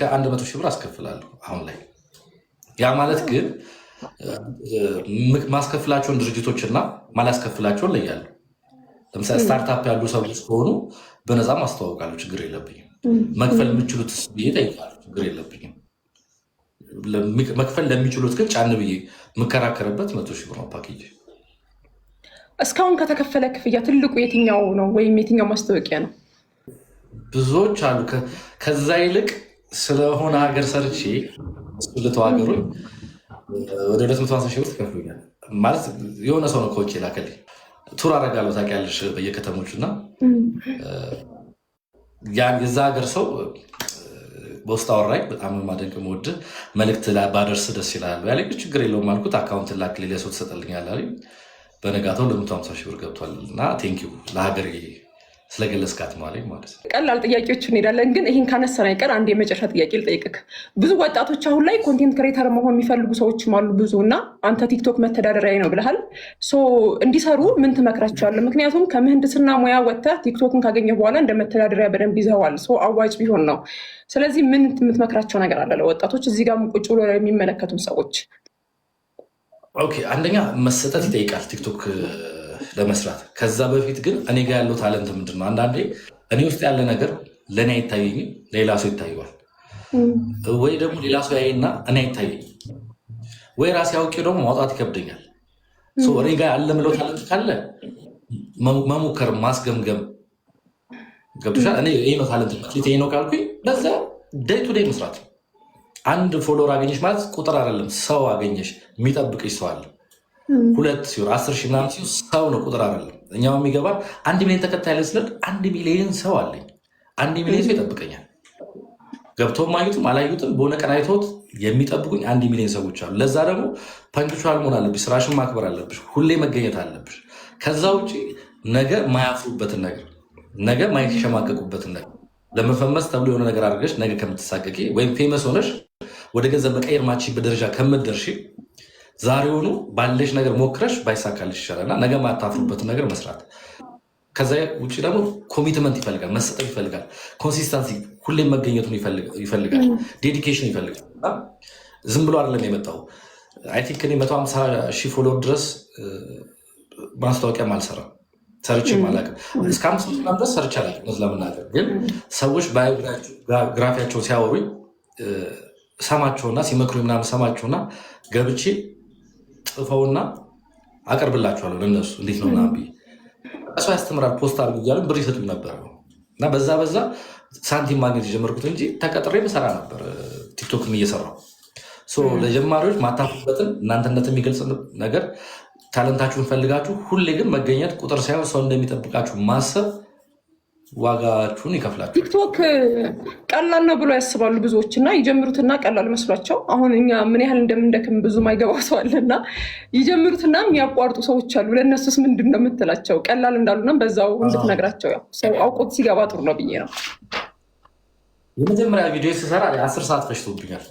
እስከ 100,000 ብር አስከፍላለሁ አሁን ላይ። ያ ማለት ግን ማስከፍላቸውን ድርጅቶች እና ማላስከፍላቸውን ለያለሁ። ለምሳሌ startup ያሉ ሰዎች ከሆኑ በነፃ ማስተዋወቃለሁ፣ ችግር የለብኝም። መክፈል የምችሉት ብዬ እጠይቃለሁ፣ ችግር የለብኝም። መክፈል ለሚችሉት ግን ጫን ብዬ የምከራከርበት 100,000 ብር ነው ፓኬጅ። እስካሁን ከተከፈለ ክፍያ ትልቁ የትኛው ነው ወይም የትኛው ማስታወቂያ ነው? ብዙዎች አሉ። ከዛ ይልቅ ስለሆነ ሀገር ሰርቼ እሱ ልተው ሀገሩን ወደ 250 ሺህ ብር ተከፍሎኛል። ማለት የሆነ ሰው ነው ከውጭ የላከልኝ። Tour አደርጋለሁ ታውቂያለሽ፣ በየከተሞቹ እና የዛ ሀገር ሰው በውስጥ አወራኝ። በጣም ማደንቅ የምወድህ መልዕክት ባደርስ ደስ ይላል ያለኝ፣ ችግር የለውም አልኩት። Account ላክልኝ ለሰው ትሰጠልኛለህ አለኝ። በነጋታው 250 ሺህ ብር ገብቷል እና thank you ለሀገሬ ስለገለጽካት ማለት ማለት ነው። ቀላል ጥያቄዎች እንሄዳለን፣ ግን ይህን ካነሳን አይቀር አንድ የመጨረሻ ጥያቄ ልጠይቅክ። ብዙ ወጣቶች አሁን ላይ content creator መሆን የሚፈልጉ ሰዎችም አሉ ብዙ፣ እና አንተ ቲክቶክ መተዳደሪያ ነው ብለሃል። So እንዲሰሩ ምን ትመክራቸዋለህ? ምክንያቱም ከምህንድስና ሙያ ወጥተህ ቲክቶክን ካገኘ በኋላ እንደ መተዳደሪያ በደንብ ይዘዋል። So አዋጭ ቢሆን ነው። ስለዚህ ምን የምትመክራቸው ነገር አለ ለወጣቶች እዚህ ጋር ቁጭ ብሎ የሚመለከቱን ሰዎች? Okay፣ አንደኛ መሰጠት ይጠይቃል ቲክቶክ ለመስራት። ከዛ በፊት ግን እኔ ጋር ያለው talent ምንድን ነው? አንዳንዴ እኔ ውስጥ ያለ ነገር ለእኔ አይታየኝም፣ ሌላ ሰው ይታየዋል። ወይ ደግሞ ሌላ ሰው ያይና እኔ አይታየኝም፣ ወይ ራሴ አውቄ ደግሞ ማውጣት ይከብደኛል። እኔ ጋር ያለ ምለው talent ካለ መሞከር፣ ማስገምገም ገብቶሻል። እኔ ይሄ ነው talent ይሄ ነው ካልኩኝ በዛ day to day መስራት። አንድ follower አገኘሽ ማለት ቁጥር አይደለም፣ ሰው አገኘሽ፣ የሚጠብቅሽ ሰው አለ። ሁለት ሲሆን 10,000 ምናምን ሲሆን ሰው ነው፣ ቁጥር አይደለም። እኛው የሚገባን 1 ሚሊዮን ተከታይ ላይ ስለ 1 ሚሊዮን ሰው አለኝ፣ 1 ሚሊዮን ሰው ይጠብቀኛል። ገብተውም አዩትም አላዩትም በሆነ ቀን አይተውት የሚጠብቁኝ 1 ሚሊዮን ሰዎች አሉ። ለዛ ደግሞ punctual መሆን አለብሽ፣ ስራሽን ማክበር አለብሽ፣ ሁሌ መገኘት አለብሽ። ከዛ ውጭ ነገ ማያፍሩበትን ነገር፣ ነገ ማይሸማቀቁበትን ነገር፣ ለመፈመስ ተብሎ የሆነ ነገር አድርገሽ ነገ ከምትሳቀቂ ወይም famous ሆነሽ ወደ ገንዘብ መቀየር ማትችይበት ደረጃ ከምትደርሺ ዛሬውኑ ባለሽ ነገር ሞክረሽ ባይሳካልሽ ይሻላል እና ነገ ማታፍሩበትን ነገር መስራት። ከዛ ውጭ ደግሞ commitment ይፈልጋል፣ መሰጠት ይፈልጋል፣ consistency ሁሌም መገኘቱን ይፈልጋል፣ dedication ይፈልጋል። እና ዝም ብሎ አይደለም የመጣው። I think እኔ 150,000 follower ድረስ ማስታወቂያም አልሰራም፣ ሰርቼም አላውቅም። እስከ 500 ምናምን ድረስ ሰርቼ አላውቅም። እውነት ለመናገር ግን ሰዎች biography ያቸውን ሲያወሩኝ ሰማቸውና ሲመክሩኝ ምናምን ሰማቸውና ገብቼ ጽፈውና አቀርብላቸዋለሁ ለእነሱ እንዴት ነው ምናምን ብዬ፣ እሱ ያስተምራል post አድርጉ እያሉ ብር ይሰጡኝ ነበር እና በዛ በዛ ሳንቲም ማግኘት የጀመርኩት እንጂ ተቀጥሬ ብሰራ ነበር ቲክቶክም እየሰራሁ። ለጀማሪዎች ማታፍሩበትን እናንተነት የሚገልጽ ነገር talent ኣችሁን ፈልጋችሁ ሁሌ ግን መገኘት፣ ቁጥር ሳይሆን ሰው እንደሚጠብቃችሁ ማሰብ ዋጋችሁን ይከፍላችኋል። ቲክቶክ ቀላል ነው ብሎ ያስባሉ ብዙዎች እና ይጀምሩትና ቀላል መስሏቸው፣ አሁን እኛ ምን ያህል እንደምንደክም ብዙ ማይገባው ሰው አለ እና ይጀምሩትና የሚያቋርጡ ሰዎች አሉ። ለእነሱስ ምንድን ነው የምትላቸው? ቀላል እንዳሉና በዛው እንድትነግራቸው፣ ያው ሰው አውቆት ሲገባ ጥሩ ነው ብዬ ነው። የመጀመሪያ ቪዲዮ ስሰራ 10 ሰዓት ፈጅቶብኛል።